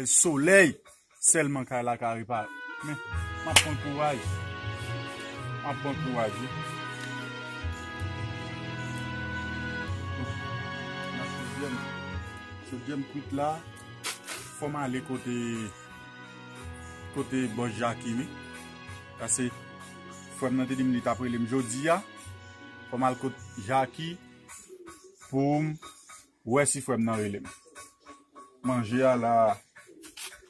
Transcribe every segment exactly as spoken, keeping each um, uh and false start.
Solèy sèlman kay la ka repare. Men, m ap pran kouraj. M ap pran kouraj, wi. Nan chodyè m, chodyè m kwit la. Fò m ale kote, kote bòs Jaki, wi. Pase frè m nan te di m li t ap rele m jodi a. Fò m al kot Jaki pou m wè si frè m nan rele m. Manje a la,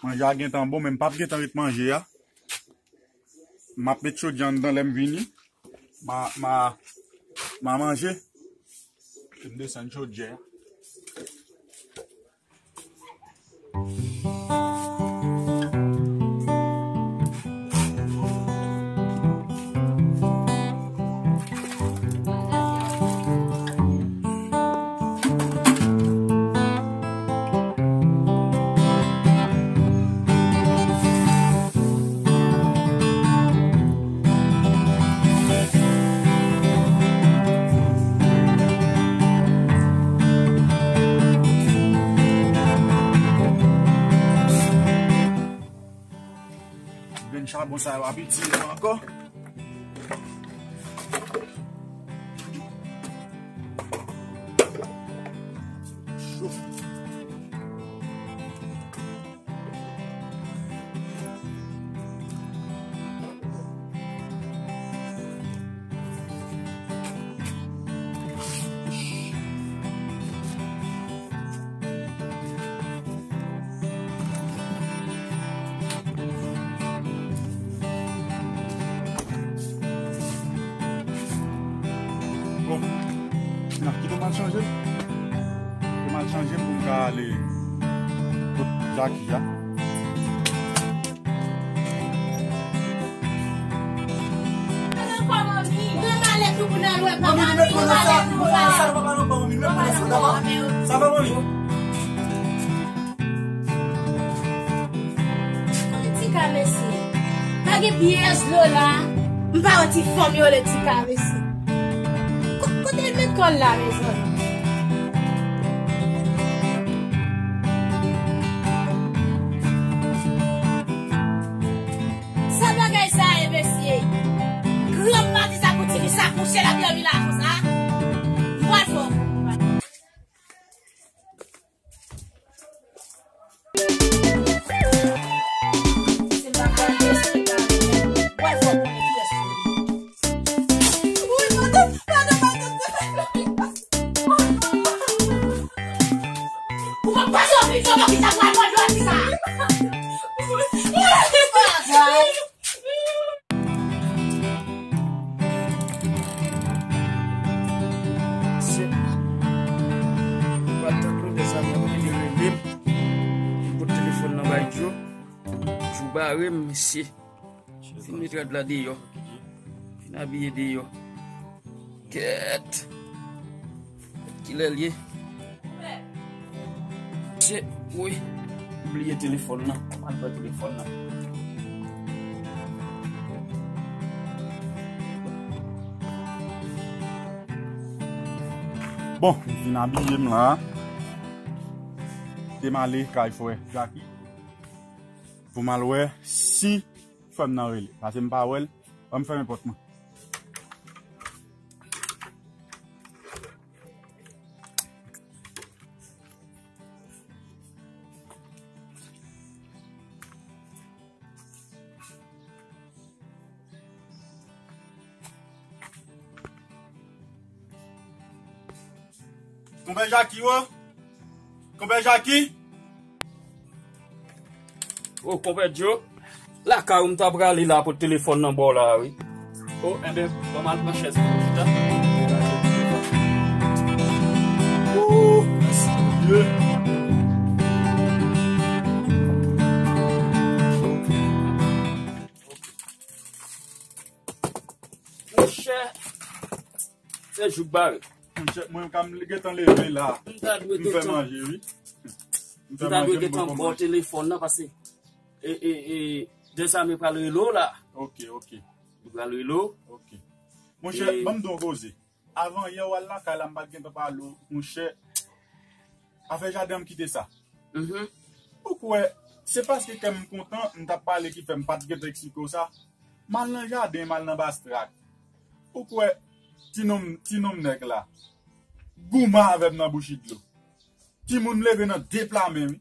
manje a gentan bon, men m p ap gentan ret manje a. M ap met chodyè anndan lè m vini. Ma, ma, ma manje. M desann chodyè a. Grenn chabon sa yo ap itil nou ankò. Cho. Bon, n ap kite m al chanje. Kite m al chanje m pou m ka ale kot Jaki a. Ti ka mesye. Pa gen pyès dlo la. M pa wè ti fanm yo le ti ka mesye. Ko-, kote l met kò l la, mezanmi? Sa bagay sa ye, mesye? Granm madi sa pou ti fi sa kouche la, byen vin la konsa. Mwen fò. Se pa tankou de sa, mwen rele rele m. Mwen pot telefòn nan bay Djo. Djo bare m, mesye. Fin met rad la deyò. Fin abiye deyò. Kèt. Kilè l ye? Se, wi. Bliye telefòn nan. Mal pran telefòn nan. Bon, m fin abiye m la. Te m ale kay frè Jaki pou m al wè si frè m nan rele. Pase m pa wè l. Ban m fèmen pòt mwen. Konpè Jaki, o! Konpè Jaki! O, konpè Djo, lakay ou m ta prale la pou telefòn nan ba w la, wi. O, enben, ban m al pran chèz pou m chita. Ooh, mèsi Bondye. Monchè, se jou k bare. Monchè, mwen ka m gentan leve la. M ta dwe m fè gentan manje, wi. M fè ta dwe manje, m gentan poko ba w manje. Telefòn nan, paske, e, e, e, Dezame pral rele w la. Ok, ok. Li pral rele w. Ok. Monchè, e ban m di w yon koze. Avan yè w al lakay la, m pa t gentan pale w, monchè. Afè jaden an, m kite sa. Mhm. Ou kwè, Se paske kè m kontan, m t ap pale ki fè m pa t gentan eksplike w sa. M al nan jaden, m al nan Bastrak. Ou kwè, ti nonm, ti nonm nèg la goumen avè m nan bouchi dlo. Timoun m leve nan de pla men, wi.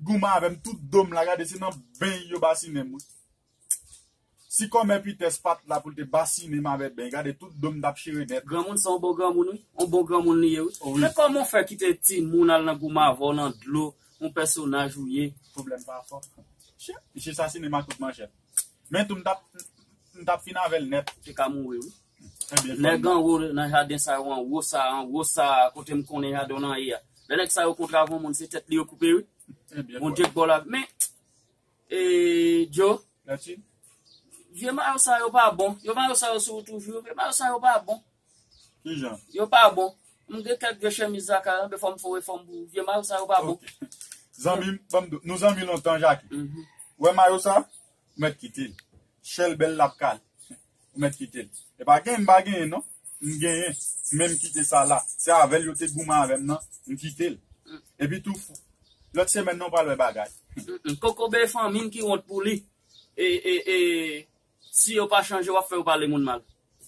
Goumen avè m, tout do m la, gade, se nan beny yo basinen m, wi. Si kòmè Pitès pa t la pou l te basinen m avè beny, gade, tout do m t ap chire nèt. Granmoun se yon bon granmoun, wi. Yon bon granmoun li ye, wi. Wi. Men kòman w fè kite timoun al nan goumen avè w nan dlo, yon pèsonaj ou ye? Pwoblèm pa fò. Chè, misye sasinen m ak tout manchèt. Men tou, m t ap, m t ap fin avè l nèt. Te ka mouri, wi. Ebyen, nèg anwo nan jaden sa yo, anwo sa, anwo sa, kote m konnen jaden w nan ye a. Lè nèg sa yo kontre avè yon moun, se tèt li yo koupe, wi. Ebyen, Bondye k ba w lavi. Men, e, Joe, vye mayo sa yo pa bon. Vye mayo sa yo sou ou toujou. Vye mayo sa yo pa bon. Kijan? Yo pa bon. M gen kèk vye chemiz lakay la, men fò m fè yon efò m pou vye mayo sa yo pa bon. Ok. Zanmi m, ban m di w, nou zanmi lontan, Jackie. Mhm. Ou wè mayo sa? Ou mèt kite l. Chèl bèl l ap kale. Ou mèt kite l. E pa genyen, m pa genyen, non. M genyen. Men m kite sa la. Se avè l yo te goumen avè m nan. M kite l. Epi tou, lòt semèn nan, ou pral wè bagay. Mm, mm. Kokobe fanmi m ki wont pou li. E, e, e, si yo pa chanje, w ap fè yo pale moun mal.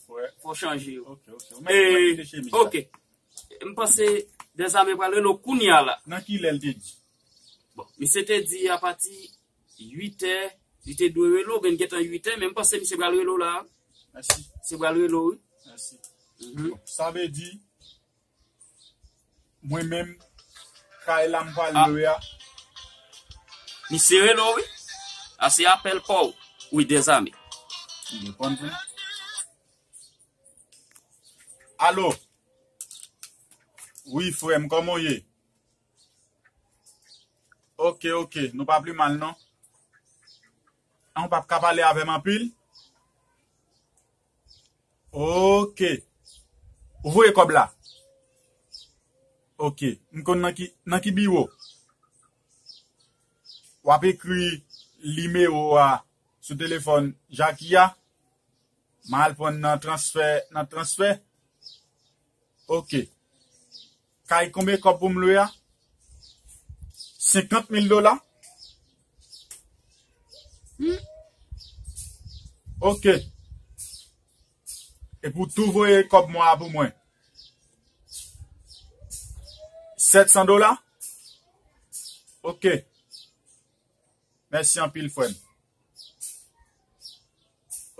Fò w chanje yo. Ok, ok. Ou mèt, ou mèt kite chemiz la. Ok. M panse Dèzame pral rele w kounye a la. Nan ki lè l te di? Bon, misye te di apati uit è, li te dwe rele w, oubyen gentan uit è, men m panse misye pral rele w la. Mèsi. Misye pral rele w, wi. Mèsi. Mhm. Bon, sa vle di, mwen menm, kay la m pral lwe a. Misye rele w, wi. A se apèl pa w. Wi, Dèzame. Li reponn pou m. Alo. Wi, frè m, kòman w ye? Ok, ok. Nou pa pi mal, non. An, ou p ap ka pale avè m anpil? Ok. Ou voye kòb la? Ok. M konn nan ki, nan ki biwo? W ap ekri nimewo a sou telefòn Jackie a. M al pran nan transfè, nan transfè. Ok. Kay konbyen kòb pou m lwe a? Senkant mil dola? Hmm. Ok. Epi w tou voye kòb mwa a pou mwen. Sèt san dola? Ok. Mèsi anpil, frè m.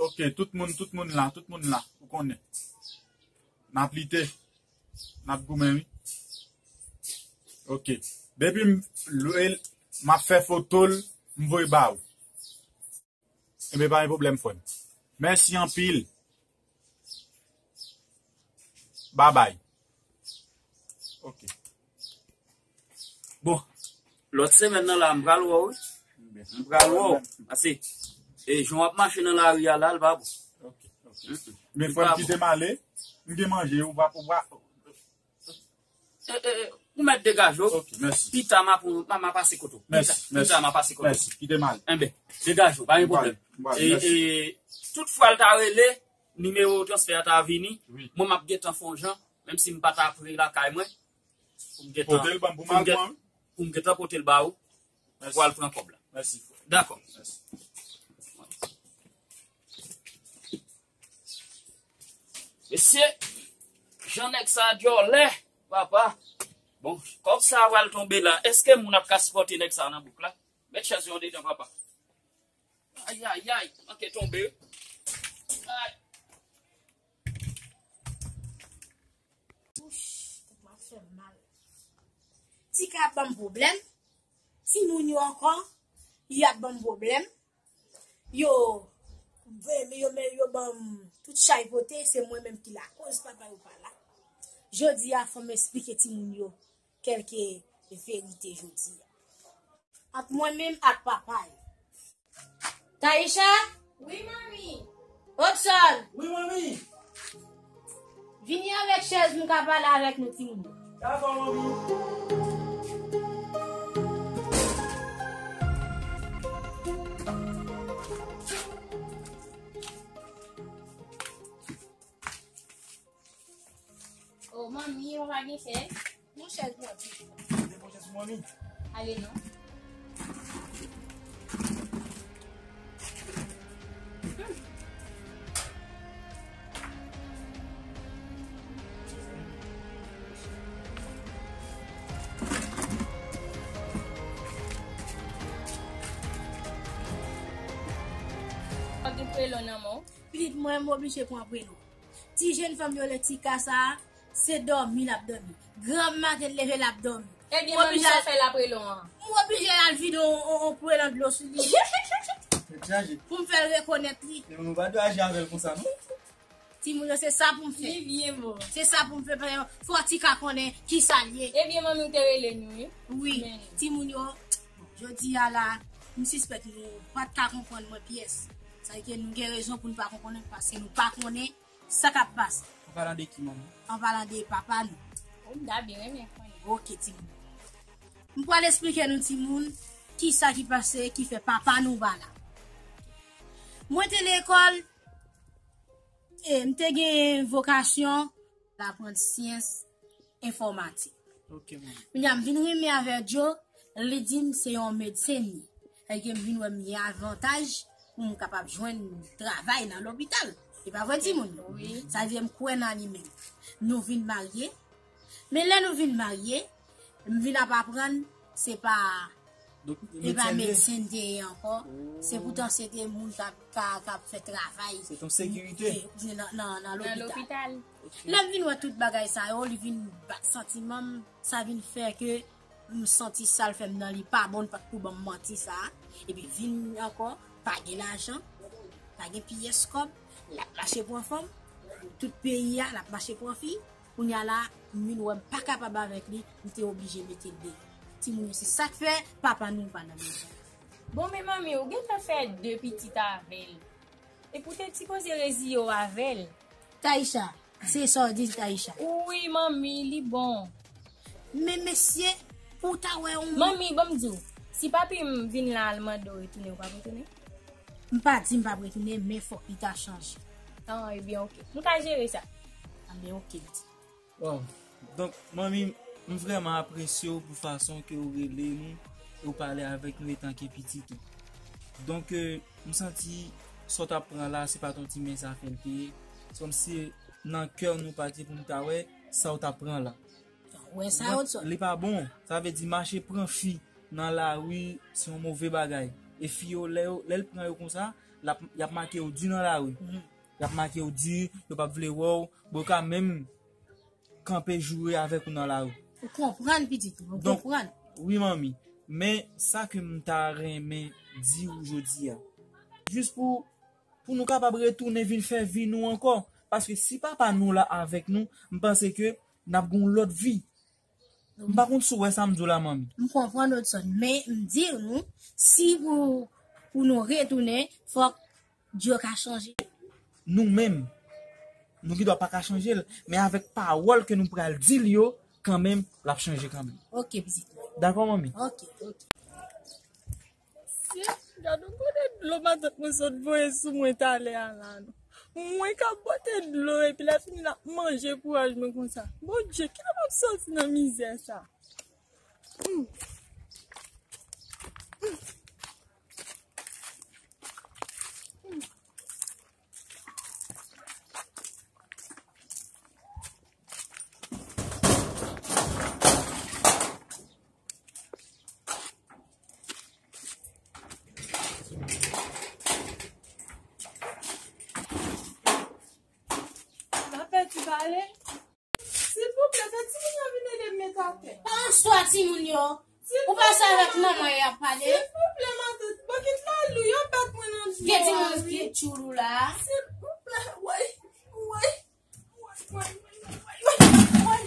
Ok, tout moun, tout moun la, tout moun la, ou konnen. N ap lite, n ap goumen, wi. Ok. Depi m lwe l, m ap fè foto l, m voye ba ou. Enben, pa gen pwoblèm, frè m. Mèsi anpil. Babay. Ok. Bon, lòt semèn nan la, m pral wè w, wi. M pral wè w. Pase, e, jan w ap mache nan lari a la, l pa bon. Ok, ok. Men frè m, kite m ale. M gen manje, ou pa, ou pa. E, e, e, ou mèt degaje w. Ok, mèsi. Pita m ap, m ap pase kote w. Pita, mèsi, pita m ap pase kote w. Mèsi, kite m ale. Enben, degaje w, pa gen pwoblèm. E, e, tout fwa l ta rele, nimewo transfè a ta vini, wi, mwen m ap gentan fè yon jan, menm si m pa ta pre lakay mwen, pou m gentan, pote l ban m pou m al pran. Pou m gentan pote l ba ou, pou al pran kòb la. Mèsi, frè. Dakò. Mèsi. Mesye, jan nèg sa dyòlè, papa. Bon, kòb sa a pral tonbe la. Èske moun ap ka sipòte nèg sa a nan bouk la? Met chèz yo andedan, papa. Ayayay, manke tonbe. Ay. Ouch, tèt mwen ap fè m mal. Ti ka ap ban m pwoblèm. Timoun yo ankò, y ap ban m pwoblèm. Yo, yo, yo ban m tout chay pote, se mwen menm ki lakoz papa yo pa la. Jodi a, fò m esplike timoun yo kèlke verite jodi a. Ant mwen menm ak papa yo. Taïcha? Wi, manmi. Odson? Wi, manmi. Vini avèk chèz nou ka pale avèk nou timoun yo. Dakò, manmi. O, manmi, ou pa gen chèz? Yon chèz pou ou. Depoze sou manmi. Ale non. Gen prelon nan men w? Pitit mwen, m oblije pran prelon. Ti jenn fanm yo le ti ka sa a, se dòmi l ap dòmi. Granm maten l leve l ap dòmi. Ebyen, manmi, sa w fè l ap prelon an? M oblije al vide yon prelon dlo sou li. Pou m fè l rekonèt li. Timoun yo, se sa pou m fè. Li byen bon. Se sa pou m fè, paske fò ti ka konnen kisa l ye. Ebyen, manmi, w te rele nou, wi. Wi. Timoun yo, jodi a la, m sispèk nou pa t ka konprann mwen pyès. Sa vle di ke nou gen rezon pou nou pa konprann, paske nou pa konnen sa k ap pase. An palan de ki, manmi? An palan de papa nou. Ou m ta byen renmen konnen. Oke, timoun. M pral esplike nou, timoun, kisa ki pase, ki fè papa nou pa la. Mwen te lekòl, E, m te gen vokasyon aprann syans enfòmatik. Kounye a, m vin renmen avè Djo, li di m se yon medsen li ye. Sa vle di ke m vin wè m gen avantaj pou m kapab jwenn travay nan lopital. Se pa vre, timoun? Sa vle di m kwè nan li menm. Nou vin marye. Men lè nou vin marye, m vin ap aprann se pa, e pa medsen m te ye ankò. Se poutan se te moun k ap, k ap fè travay nan, nan lopital. Lè m vin wè tout bagay sa yo, li vin bat santiman m, sa vin fè ke m santi sa l fè m nan li pa bon, li pa t pou ban m manti sa a. Epi vin ankò, pa gen lajan, pa gen pyès kòb, l ap mache pran fanm, tout peyi a, l ap mache pran fi. Kounye a la, m vin wè m pa kapab avèk li, m te oblije mete l deyò. Timoun yo, se sa k fè papa nou pa nan mezon. Bon, men manmi, ou gentan fè de pitit avè l. Epi w te sipoze reziye w avè l. Taïsha, se sa w di l, Taïsha? Wi, manmi, li bon. Men mesye, pou w ta wè yon moun. Manmi, ban m di w, si papi m vin la al mande w retounen, ou p ap retounen? M pa di m p ap retounen, men fòk li ta chanje. An, ebyen, oke. M ka jere sa. Anben, oke, pitit. Waw. Donk, manmi, m vrèman apresye w pou fason ke w rele nou e w pale avèk nou etanke pitit ou. Donk, euh, m santi sa w t ap pran la, se pa t yon ti mens afè l te ye. Se kòmsi nan kè nou pa te pou n ta wè sa w t ap pran la. Ou wè sa yo t sòt. Li pa bon. Sa vle di mache pran fi nan lari se yon move bagay. E fi yo, lè yo, lè l pran yo konsa, l ap, y ap make yo di nan lari. Y ap make yo di, yo p ap vle wè w. Bon, yo ka menm kanpe joure avèk ou nan lari. Ou konprann, pitit mwen, ou konprann. Wi, manmi. Men sa ke m ta renmen di w jodi a. Jis pou, pou nou kapab retounen vin fè vi nou ankò. Paske si papa nou la avèk nou, m panse ke n ap gen yon lòt vi. M pa konn si w wè sa m di w la, manmi. M konprann, Odson, men m di nou, si pou, pou nou retounen, fòk Djo ka chanje. Nou menm, nou gendwa pa ka chanje l, men avèk pawòl ke nou pral di l yo, kanmenm, l ap chanje kanmenm. Oke, pitit mwen. Dakò, manmi? Oke, oke. Mesye, gad yon kote dlo matant mwen sot voye sou mwen talè a la non. Mwen k ap bwate dlo epi lè fini l ap manje kouraj mwen konsa. Bondye, kilè m ap soti nan mizè sa? Hmm. Hmm. Hmm. Lapè ti pale. Silvouplè, fè timoun yo vin ede m met atè. Pran swen timoun yo. Ou pase avèk manman yo y ap pale. Silvouplè, matant. Bokit lalou yo bat mwen nan dlo a. Gen timoun ki tchoul ou la. Silvouplè, woy, woy. Woy, woy, woy, woy.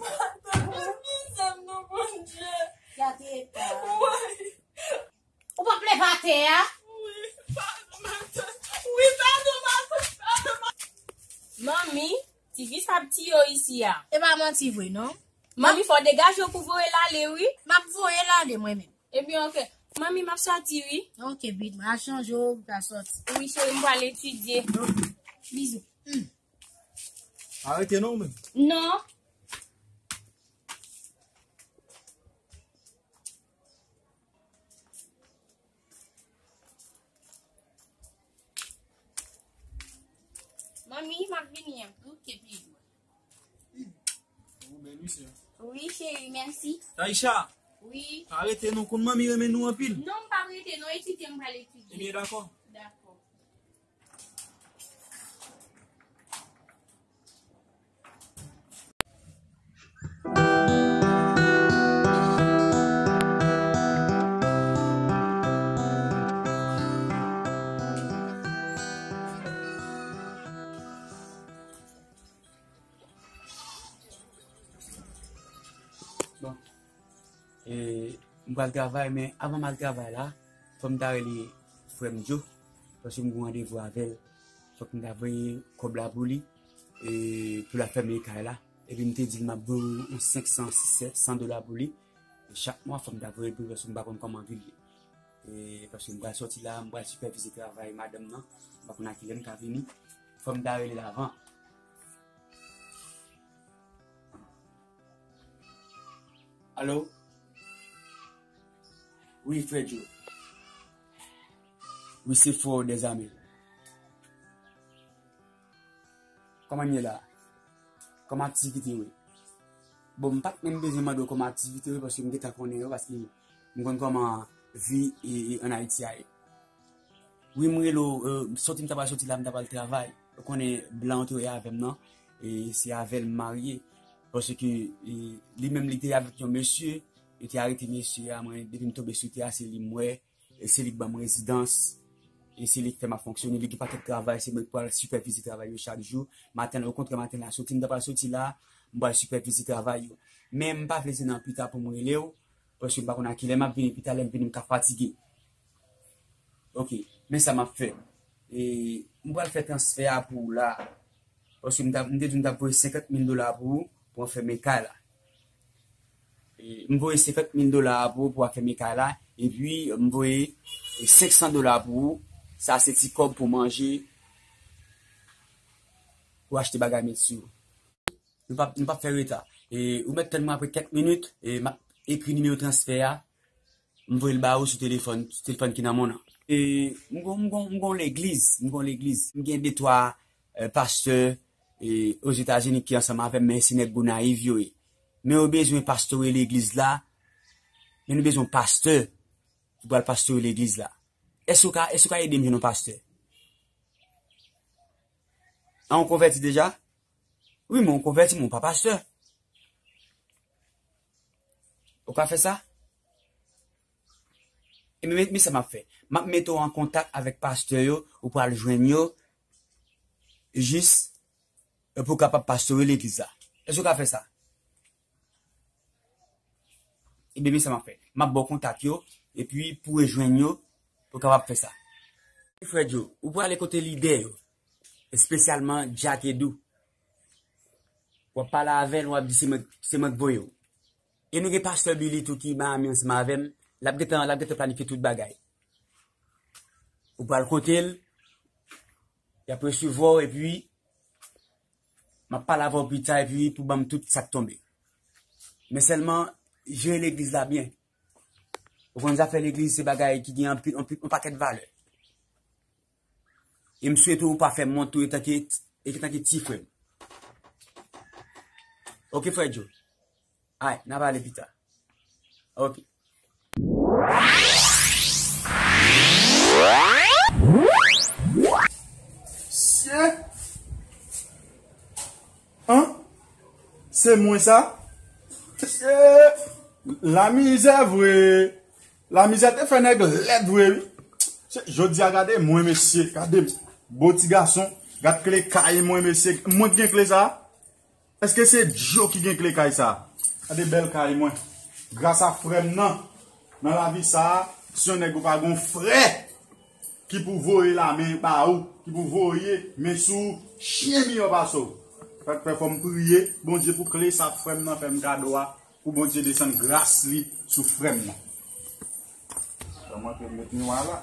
Matant, mizè m non, Bondye. Gade eta. Woy. Ou p ap leve atè a? Wi, padon, matant. Wi, padon, matant. Padon, matant. Manmi, ti fi sa ap tiye w isi a. E pa manti vre, non. Manmi, fò w degaje w pou voye l ale, wi. M ap voye l ale, mwen menm. Ebyen, oke. Manmi, m ap sòti, wi. Oke, pitit mwen. Al chanje w, ou ka sòti. Wi, cheri, m pral etidye. Oke. Bizou. Hmm. Pa rete non, ou menm. Non. Manmi, m ap vini an. Oke, pitit mwen. Ou bèl, wi, sè. Wi, cheri, mèsi. Taïsha! Wi. Pa rete non, konn manmi renmen nou anpil. Non, m p ap rete non, etidye m pral etidye. Ebyen, dakò. Dakò. E, m pral travay, men avan m al travay la, fò m ta rele frè m Joe, paske m gen randevou avè l. Fòk m ta voye kòb la pou li, e, pou l ap fèmen kay la. Epi m te di l m ap voye yon senk san, sis san dola pou li. E chak mwa, fò m ta voye l pou li, paske m pa konn kòman vil ye. E, paske m pral sòti la, m pral sipèvize travay madanm nan. M pa konn a kilè m ka vini. Fò m ta rele l avan. Alo? Wi, frè Joe. Wi, se frè w Dèzame. Kòman n ye la? Kòman aktivite yo ye? Bon, m pa t menm bezwen mande w kòman aktivite yo ye, paske m gentan konnen yo, paske m konn kòman vi e, e, ann Ayiti a ye. Wi, m rele w, e, sòti m ta pral sòti la, m ta pral travay. Ou konnen blan an te wè avè m nan, e se avè l m marye. Paske, e, li menm li te avèk yon mesye, yo te arete mesye a, mwen, depi m tonbe sou tè a, se li m wè, e se li k ban m rezidans, e se li k fè m ap fonksyone, li gen pakèt travay, se mwen k pral sipèvize travay yo chak jou. Maten, okontrè, maten la, sòti m ta pral sòti la, m pral sipèvize travay yo. Men m pa vle se nan pita pou m rele w, paske m pa konn a kilè m ap vini, pita lè m vini, m ka fatige. Ok, men sa m ap fè. E, m pral fè transfè a pou ou la. Paske m t ap, m te di w m t ap voye senkant mil dola pou ou, pou w fèmen kay la. E, m voye senkant mil dola pou ou, pou w fèmen kay la. Epi, m voye, e, senk san dola pou ou. Sa se ti kòb pou manje, pou achte bagay met sou. Nou p ap, nou p ap fè reta. E, ou mèt tann mwen apre kèk minit, e, m ap ekri nimewo transfè a. M voye l ba ou sou telefòn, sou telefòn ki nan men w nan. E, m gon, m gon, m gon legliz, m gon legliz. M gen de twa, e, pastè, e, Ozetazini ki ansanm avè m, men se nèg Gonayiv yo ye. Men yo bezwen pastore legliz la. Men nou bezwen pastè ki pral pastore legliz la. Èske w ka, èske w ka ede m jwenn yon pastè? An, ou konvèti deja? Wi, men ou konvèti, men ou pa pastè. Ou ka fè sa? E men, men, men sa m ap fè. M ap mete w an kontak avèk pastè yo, ou pral jwenn yo, jis, e, pou w kapab pastore legliz la. Èske w ka fè sa? Ebyen, men sa m ap fè. M ap ba w kontak yo, epi pou w rejwenn yo, pou w kapab fè sa. Frè Joe, ou prale kote lidè yo, espesyalman Jack Edou. W ap pale avè l, w ap di se mwen, se mwen k voye w. E nou gen pastè Billy tou ki Miami ansanm avè m. L ap gentan, l ap gentan planifye tout bagay. Ou pral kote l, y ap resevwa w, epi m ap pale avè w pita, epi pou ban m tout sa k tonbe. Men sèlman, jere legliz la byen. Ou konn zafè legliz se bagay ki gen anpil, anpil, yon pakèt valè. E m swete w pa fè m wont tou etanke, etanke ti frè m. Oke, frè Joe. Ay, n a pale pita. Oke. Sye! An? Se mwen sa? Sye! Lamizè vre! Lamizè te fè nèg lèd vre, wi. Se, jodi a, gade mwen, mesye. Gade m. Bo ti gason. Gad kle kay mwen, mesye. Mwen ki gen kle sa? Èske se Joe ki gen kle kay sa? Gade bèl kay mwen. Gras a frè m nan. Nan lavi sa, si yon nèg ou pa gon frè ki pou voye lamen ba ou, ki pou voye men sou ou, chen miyò pase w. Sa k fè fò m priye Bondye pou kle sa frè m nan fè m kado a. Pou Bondye desann gras li sou frè m nan. Kòman ke m met miwa la?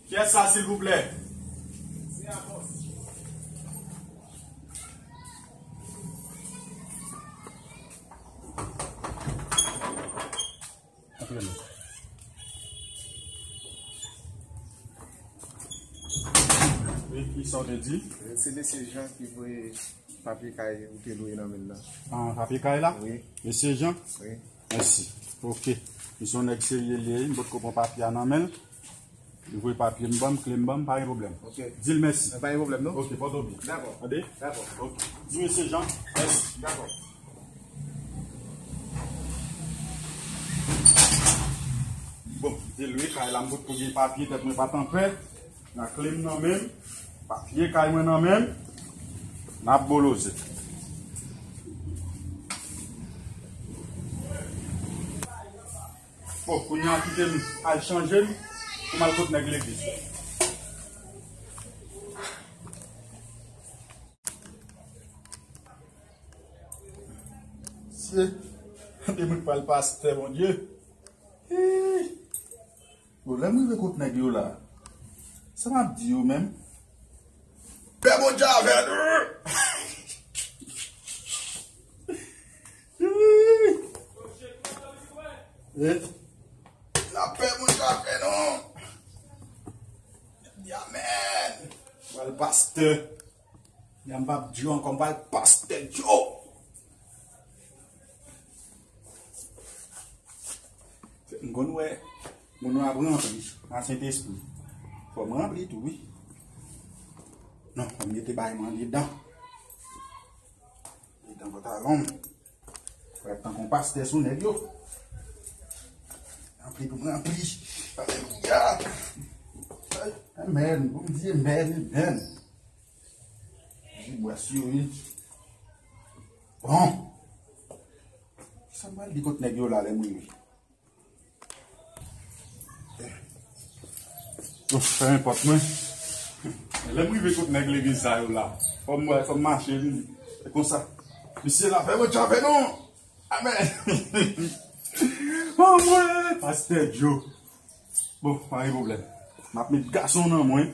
Kiyès sa, silvouplè? Wi, kisa w te di? Se mesye Jean ki voye papye kay ou te lwe nan men l la. Ah, papye kay la? Wi. Mesye Jean? Wi. Mèsi. Oke. Li se yon nèg serye li ye, m potko pran papye a nan men l. Li voye papye m ban m, kle m ban m, pa gen pwoblèm. Oke. Di l mèsi. Pa gen pwoblèm, non? Oke, pòte w byen. Dakò. Tande? Dakò. Oke. Di mesye Jean, mèsi. Dakò. Bon, m te lwe kay la, m potko gen papye, tèt mwen pa t anpè. Nan kle m nan men m. Papye kay mwen nan men m, n ap boloze. Bon, kounye a kite m al chanje m pou m al kot nèg legliz. Mesye, depi m pral pastè, Bondye. Hii. Bon, lè m rive kot nèg yo la, sa m ap di yo menm? Pè Bondye avè nou! Eh, lapè Bondye avè nou! Di amèn! Pral pastè. Di a m p ap di yo ankò, m pral pastè Joe. M konn wè moun yo ap ranpli ak Sentespri. Fò m ranpli tou, wi. Non, fò m mete bagay mwen andedan. Andedan pantalon m. Fò m tankou yon pastè sou nèg yo. Ranpli pou m ranpli. Alelouya. Amèn. Bondye, amèn, amèn. Jibwa sou yo, wi. Bon. Sa m pral di kot nèg yo la lè m rive? Bon, fèmen pòt mwen. Lè m rive kot nèg legliz sa yo la, fò m wè, fò m mache, m, e konsa. Mesye, lapè Bondye avè nou. Amèn. Bon, mwen, pastè Joe. Bon, pa gen pwoblèm. M ap met gason nan mwen.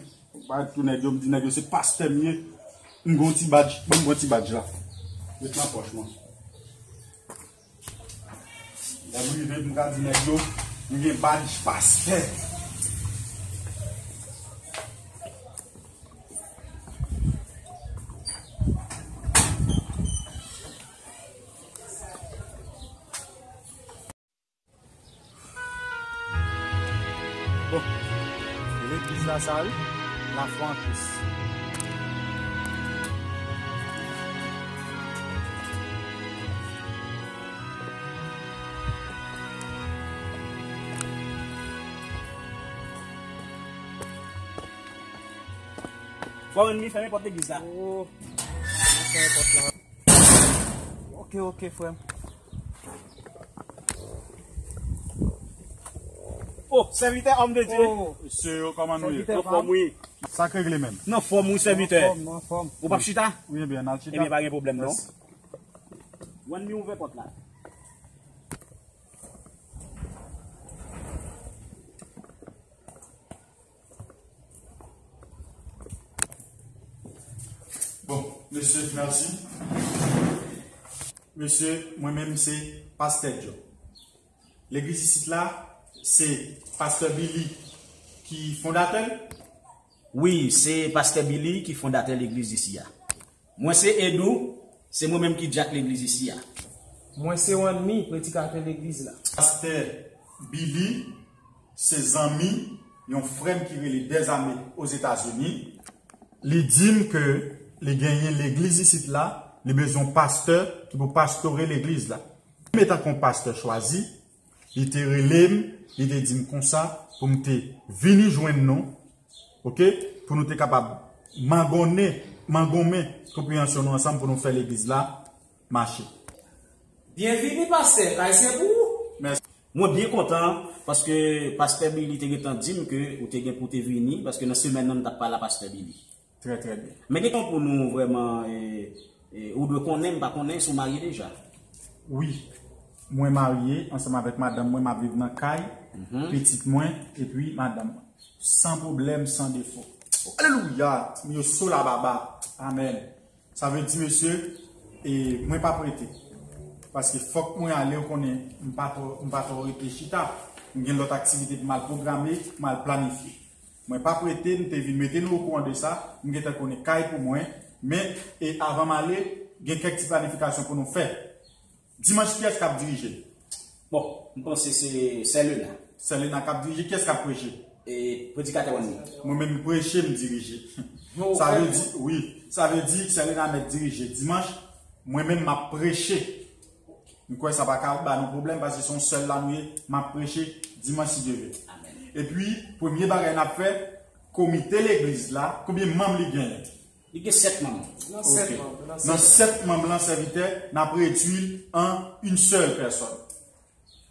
Pa tou nèg yo, m di nèg yo se pastè m ye. M gon ti badj, ban m pran ti badj la. Met nan pòch mwen. Lè m rive, m ka di nèg yo, m gen badj pastè. Bon, legliz la sa wi, lafwa an Kris. Bon, ann mi fèmen pòt legliz la. Oh, fèmen pòt la. Ok, ok, frè m. Oh, sèvitè, òm de Dye. Oh. Mesye yo, kòman nou ye? Sèvitè, anfòm wi. Sa k regle menm? Nan fòm wi, sèvitè. Anfòm, anfòm. Ou p ap chita? Wi, ebyen, n al chita. Ebyen, pa gen pwoblèm non. Mèsi. Ann mi ouvè pòt la. Bon, mesye, mèsi. Mesye, mwen menm se pastè Joe. Legliz isit la, se pastè Billy ki fondatè l? Wi, se pastè Billy ki fondatè legliz isi a. Mwen se Edou, se mwen menm ki dyak legliz isi a. Mwen se Wanmi, predikatè legliz la. Pastè Billy, se zanmi yon frè m ki rele Dèzame Ozetazini. Li di m ke li genyen legliz isit la, li bezwen yon pastè ki pou pastore legliz la. Li met antanke yon pastè chwazi, li te rele m, li te di m konsa pou m te vini jwenn nou, oke, pou nou te kapab mangonnen, mangonmen konpreyansyon nou ansanm pou nou fè legliz la mache. Byenvini, pastè, kay se pou ou. Mèsi. Mwen byen kontan, paske pastè Billy te gentan di m ke ou te gen pou te vini, paske nan semèn nan, m t ap pale a pastè Billy. Trè, trè byen. Men gen yon pou nou vrèman, e, e, ou dwe konnen, m pa konnen si w marye deja. Wi, mwen marye ansanm avèk madanm mwen, m ap viv nan kay, mhm, pitit mwen, epi madanm mwen. San pwoblèm, san defo. Alelouya! Yo so la baba. Amèn. Sa vle di, mesye, e, mwen p ap rete. Paske fòk mwen ale, ou konnen, m pa twò, m pa twò rete chita. M gen lòt aktivite pou m al pwograme, pou m al planifye. Mwen p ap rete, m te vin mete nou okouran de sa, m gentan konnen kay pou mwen, men, e, avan m ale, gen kèk ti planifikasyon pou nou fè. Dimanch, kiyès k ap dirije? Bon, m panse se Sè Lena. Sè Lena k ap dirije, kiyès k ap preche? E predikatè Wanmi. Mwen menm m preche, m dirije. Sa vle di, wi, sa vle di Sè Lena mèt dirije dimanch, mwen menm m ap preche. M kwè sa pa ka ba nou pwoblèm, paske se yon sèl la nou ye, m ap preche dimanch si Dye vle. Amèn. Epi, premye bagay n ap fè, komite legliz la, konbyen manm li genyen? Li gen sèt manm. Nan sèt Ok. manm. Nan Nan sèt sèt manm lan, sèvitè, n ap redwi l an yon sèl pèsòn.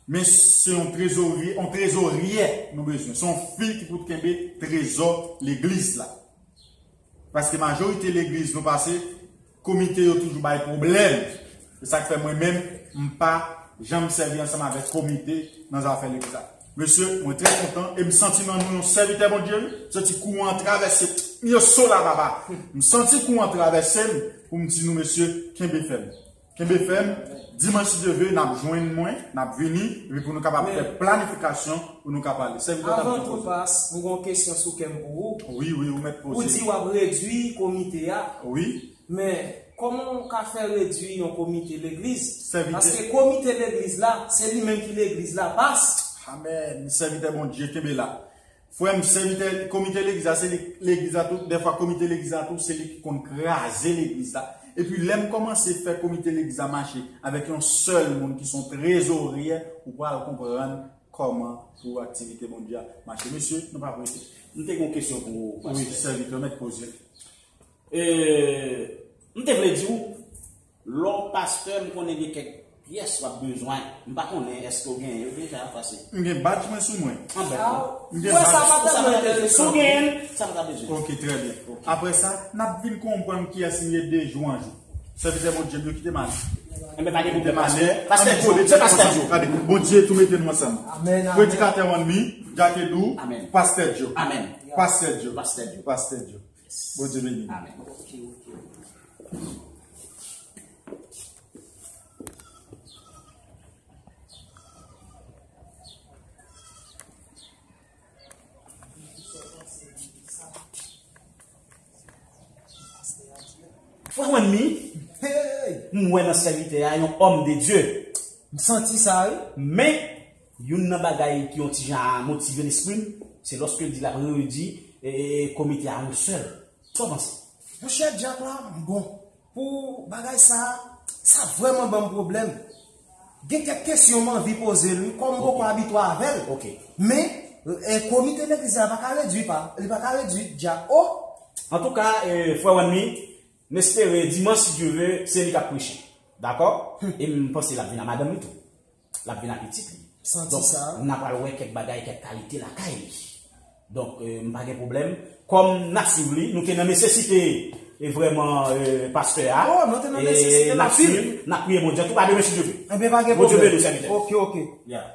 Men se yon trezorye, yon trezoryè nou bezwen. Se yon fi ki pou kenbe trezò legliz la. Paske majorite legliz nou pase, komite yo toujou bay pwoblèm. Se sa k fè mwen menm, m pa janm sèvi ansanm avèk komite nan zafè legliz la. Mesye, mwen trè kontan e m santi nan nou yon sèvitè Bondye, m santi kouran an travèse m. Yo so la baba. M santi kouran an travèse m pou m di nou mesye, kenbe fèm. Kenbe fèm, dimanch si Dye vle, n ap jwenn mwen, n ap vini, epi pou nou kapab fè planifikasyon pou nou ka pale. Sèvitè, w t ap Avan di tou koze. Pas, m gen yon kesyon sou kè m pou ou. Wi, wi, ou mèt Ou di poze. W ap redwi komite a, Wi. men kòman w ka fè redwi yon komite legliz? Sèvitè. Paske komite legliz la, se li menm ki legliz la, Pas. Amèn. Sèvitè Bondye, kenbe la. Frè m, sèvitè, komite legliz la, se li, legliz la tou, dèfwa komite legliz la tou, se li ki konn kraze legliz la. Epi lè m kòmanse fè komite legliz la mache avèk yon sèl moun ki se yon trezoryè, ou pral konprann kòman pou aktivite Bondye a mache. Mesye, nou pa prese. M te gen yon kesyon pou ou, Wi, pastè. Sèvitè, mèt poze. E, m te vle di w, lè w pastè, m konnen gen kèk pyès w ap bezwen. M pa konnen èske w genyen yo deja, pase. M gen badj mwen sou mwen. An bèt. Ah, M gen wè, sa badj. pa tèlman Si w enteresan. genyen l, sa m ta bezwen. Ok, trè byen. Apre sa, n ap vin konprann kiyès m ye de jou an jou. Sèvitè Bondye m yo kite m ale. Enben, pa gen pwoblèm, Kite m ale. pastè. Pastè Ann Djo, kole se pastè Djo. Gade, Bondye tou mete nou ansanm. Amèn, amèn. Predikatè Wanmi, Djakedou, Amèn. Pastè Djo. Amèn. Pastè Djo. Pastè Djo. Pastè Djo. Bondye beni. Amèn. Frè Wanmi, Hey! M wè nan sèvitè a yon homme de Dieu. M santi sa, wi. Men, youn nan bagay ki yon ti jan motive lespri m, se lòske l di l ap redwi e, e, e, komite a yon sèl. Sa w panse? Monchè Dyak la, bon, pou bagay sa, sa vrèman ban m pwoblèm. Gen kèk kesyon m anvi poze l, wi, kòm m poko abitye avè l. Ok. Men, e, komite legliz la pa ka redwi pa, li pa ka redwi Dyak. O! Antouka, e, frè Wanmi, m espere dimanch, si Dye vle, se li k ap preche. Dakò? E m panse l ap vin a madanm li tou. L ap vin a pitit li. Santi Donk, sa. N a pral wè kèk bagay, kèk kalite lakay li. Donk, e, m pa gen pwoblèm. Kòm n ap swiv li, nou te nan nesesite, e, vrèman, e, pastè a. Oh, nou te nan E, nesesite n ap anpil. Swiv, n ap priye Bondye. Antouka, demen, si Dye vle. Enben, pa gen Bondye pwoblèm. Beni w, sèvitè. Ok, ok. Yeah.